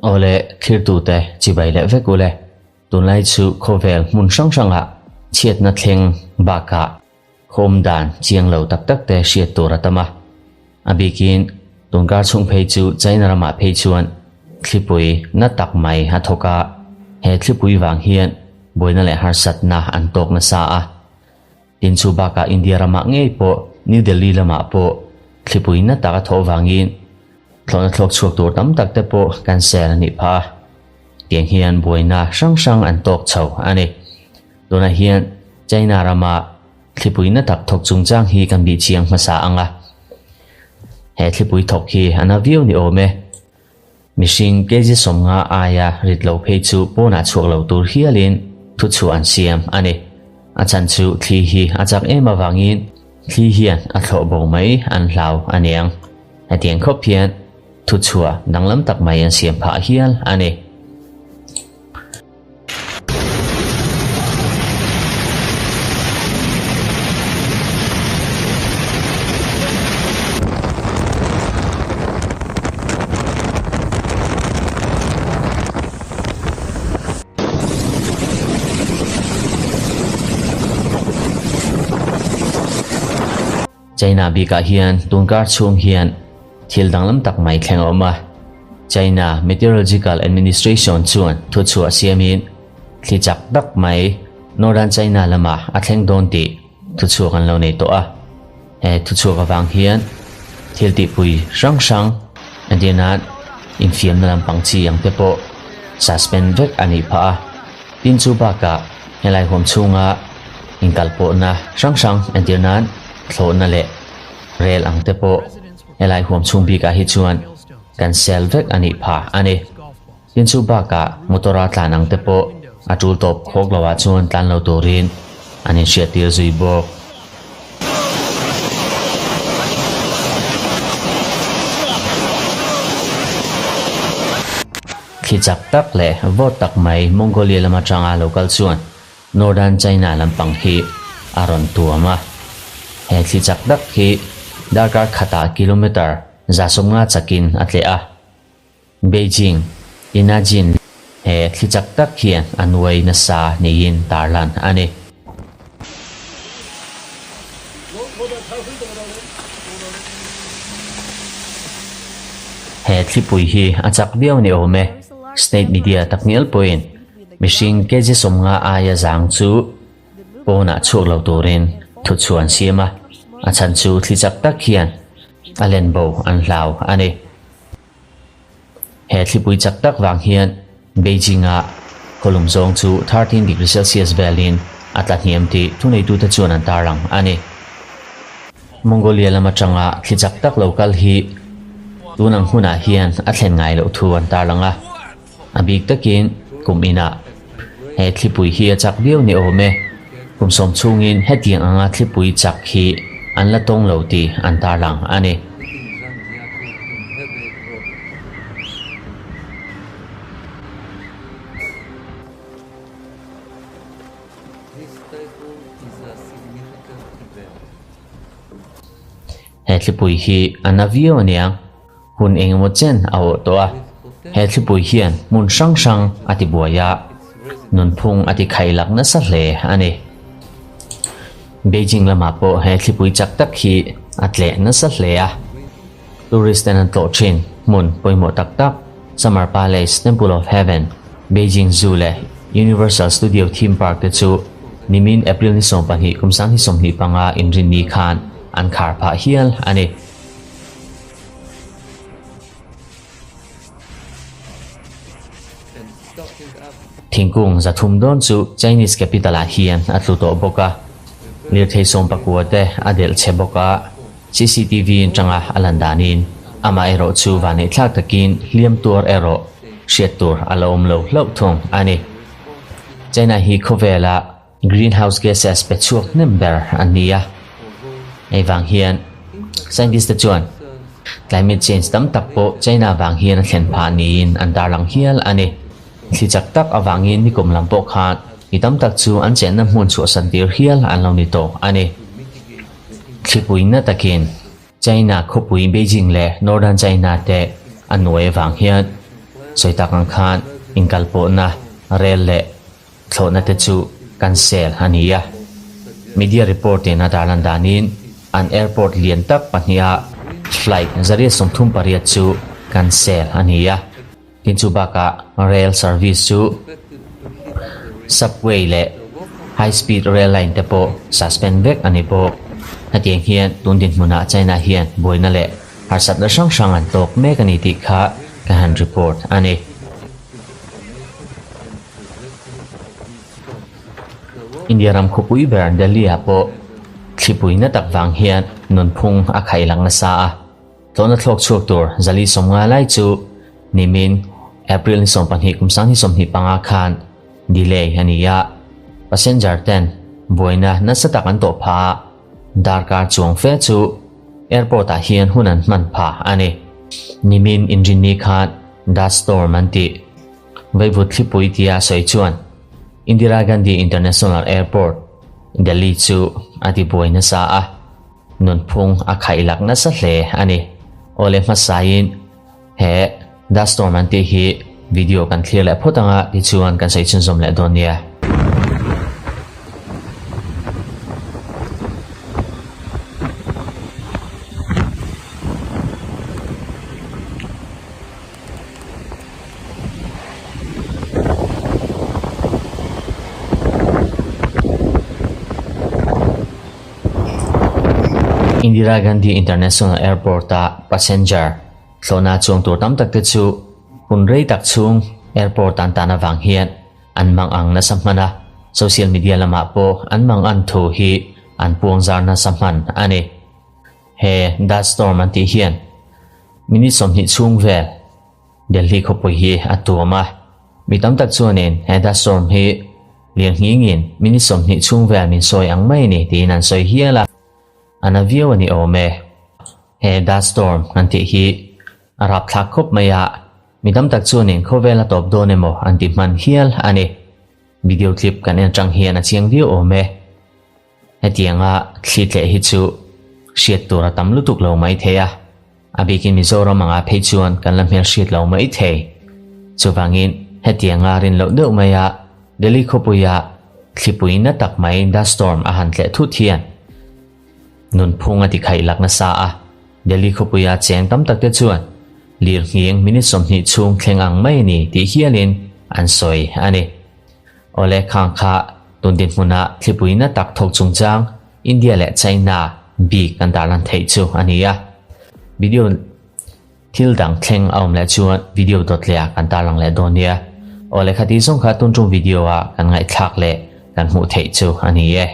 Awle thlirtute chibai leh vek ule, tunlai chu khawvel hmun hrang hrangah chhiatna thleng bakah khawm dan chiang lo tak tak te hriat tur a tam a. A bikin tunkar chhung phei chu China ramah phei chuan thlipui na tak mai a thawk a, he thlipui vang hian buaina leh harsatna an tawk nasa a. Tin chu bakah India ramah ngei pawh New Delhi lamah pawh thlipui na tak a thawh vangin thlawhna thlawk chhuak tur tam tak te pawh cancel a nih phah a. Tiang hian buaina hrang hrang an tawk chho a ni. Tunah hian China rama thlipui na tak thawk chungchang hi kan bih chiang hmasa ang a. He thlipui thawk hi a na viau ni awm e. Mihring kg 50 aia rit lo phei chu pawnah chhuak lo tur hialin thuchhuah an siam a ni. A chhan chu thli hi a chak em avangin thli hian a thlawh bo mai an hlau a niang. Hetiang khawp hian thuchhuah danglam tak mai an siam phah hial a ni. China bikah hian tunkar chhung hian thil danglam tak mai thleng a awm a. China Meteorological Administration chuan thuchhuah siamin thli chak tak mai Northern China lamah a thleng dawn tih thuchhuak an lo nei tawh a. He thuchhuak avang hian thil tihpui hrang hrang entir nan infiamna lampang chi ang te pawh suspend vek a nih phah a. Tin chu bakah helai huam chhunga inkalpawhna hrang hrang entir nan thlawhna leh rel ang te pawh helai huam chhung bikah hi chuan kan sel vek a nih phah a ni. Tin chu bakah motor a tlan ang te pawh a tul tawp khawk lo ah chuan tlan lo turin an inhriat tir zui bawk. Thli chak tak leh vawt tak mai Mongolia lam atanga lo kal chuan Northern China lampang hi a rawn tuam a. He thli chak tak hi darkar khatah kilometre 150 chakin a tleh a. Beijing, Tianjin he thli chak tak hian a nuai nasa niin tarlan a ni. He thlipui hi a chak viau ni awm e, state media takngial pawhin mihring kg 50 aia zang chu pawnah chhuak lo turin thuchhuah an siam a, a chhan chu thli chak tak hian a len bo an hlau a ni. He thlipui chak tak vang hian Beijing-a khawlum zawng chu 13 degree Celsius velin a tla hniam tih thuneitute chuan an tarlang a ni. Mongolia lam atanga thli chak tak lo kal hi tun ang hunah hian a thlen ngai loh thu an tarlang a, a bik takin kum inah he thlipui hi a chak viau ni awm e. Kum sawm chhungin hetiang anga thlipui chak hi an la tawng lo tih an tarlang a ni. He thlipui hi a na viau aniang, hun engemaw chen a awh tawh a. He thlipui hian hmun hrang hrang a ti buai a, nunphung a ti khailak nasa hle a ni. Beijing lamah pawh he thlipui chak tak hi a tleh nasa hle a. Tourist ten an tlawh thin hmun pawimawh tak tak Summer Palace, Temple of Heaven, Beijing Zoo leh Universal Studio Theme Park te chu nimin April ni 12 kum 2025 inrinni khan an khar phah hial a ni. Thingkung 300 dawn chu Chinese capital ah hian a tlu tawh bawk a, lirthei 19 te a delh chhe bawk a, CCTV in tanga a lan danin amah erawh chu vaneihthlak takin hliam tuar erawh hriat tur a la awm lo hlauh thung a ni. China hi khawvela greenhouse gases pe chhuak hnem ber an ni a, hei vang hian scientist te chuan climate change tam tak pawh China vang hian a thlen phah niin an tarlang hial a ni. Thli chak tak avangin nikum lam pawh khan mi tam tak chu an chenna hmun chhuahsan tir hial an lo ni tawh a ni. Thlipui na takin. China khawpui Beijing leh Northern China te a nuai avang hian sawi tak ang khan inkalpawhna rel leh thlawhna te chu cancel a ni a. Media report in a tarlan danin an airport lian tak pahniha flight 138 chu cancel a ni a. Tin chu bakah rail service chu subway leh high speed rail line te pawh suspend vek a ni bawk. Hetiang hian tun dinhmunah China hian buaina leh harsatna hrang hrang an tawk mek a ni tih kha ka han report a ni. India ram khawpui ber Delhi-ah pawh thlipui na tak vang hian nunphung a khaih lang nasa a. Tlawhna thlawk chhuak tur 450 lai chu nimin April ni 12 kum 2025 khan delay a ni a, passenger ten buaina nasa tak an tawh phah a, darkar chuang fe chu airport ah hian hun an hman phah a ni. Nimin inrinni khan dust storm an tih Vaivut thlipui tia sawi chuan Indira Gandhi International Airport, Delhi chu a ti buai nasa a. Nunphung a khaih lak nasa hle a ni. Awle hmasain he dust storm an tih hi video kan thlir leh phawt anga tichuan kan sawi chhunzawm leh dawn nia. Indira Gandhi International Airport-a passenger thlawhna chuang tur tam tak te chu hun rei tak chhung airport an tan avang hian an mang ang nasa hman a, social media lamah pawh an mang an thu hi an puang zar nasa hman a ni. He dust storm an tih hian minute 20 chhung vel Delhi khawpui hi a tuam a, mi tam tak chuanin he dust storm hi lian nghingin minute 20 chhung vel min sawi ang mai a ni tiin an sawi hial a, a na viau a ni awm e. He dust storm an tih hi a rapthlak khawp mai a, mi tam tak chuanin khawvel a tawp dawn emaw an ti hman hial a ni. Video clip kan en atang hian a chiang viau awm e. Hetianga thli tleh hi chu hriat tur a tam lutuk lo mai thei a, a bikin Mizoram anga phei chuan kan la hmel hriat lo mai thei. Chuvangin hetianga rin loh deuh maia Delhi khawpuia thlipui na tak mai dust storm a han tleh thut hian nunphung a ti khaih lak nasa a, Delhi khawpuia cheng tam tak te chuan lir nghing minute 20 chhung thleng ang mai a ni tih hialin an sawi a ni. Awle khang kha tun dinhmunah thlipui na tak thawk chungchang India leh China bik an darlan theih chu a ni a. Video thil dang thleng a awm leh chuan video dawt leh ah kan tarlang leh dawn nia. Awle khati zawng kha tun tum video ah kan ngaihthlak leh kan hmuh theih chu a ni e.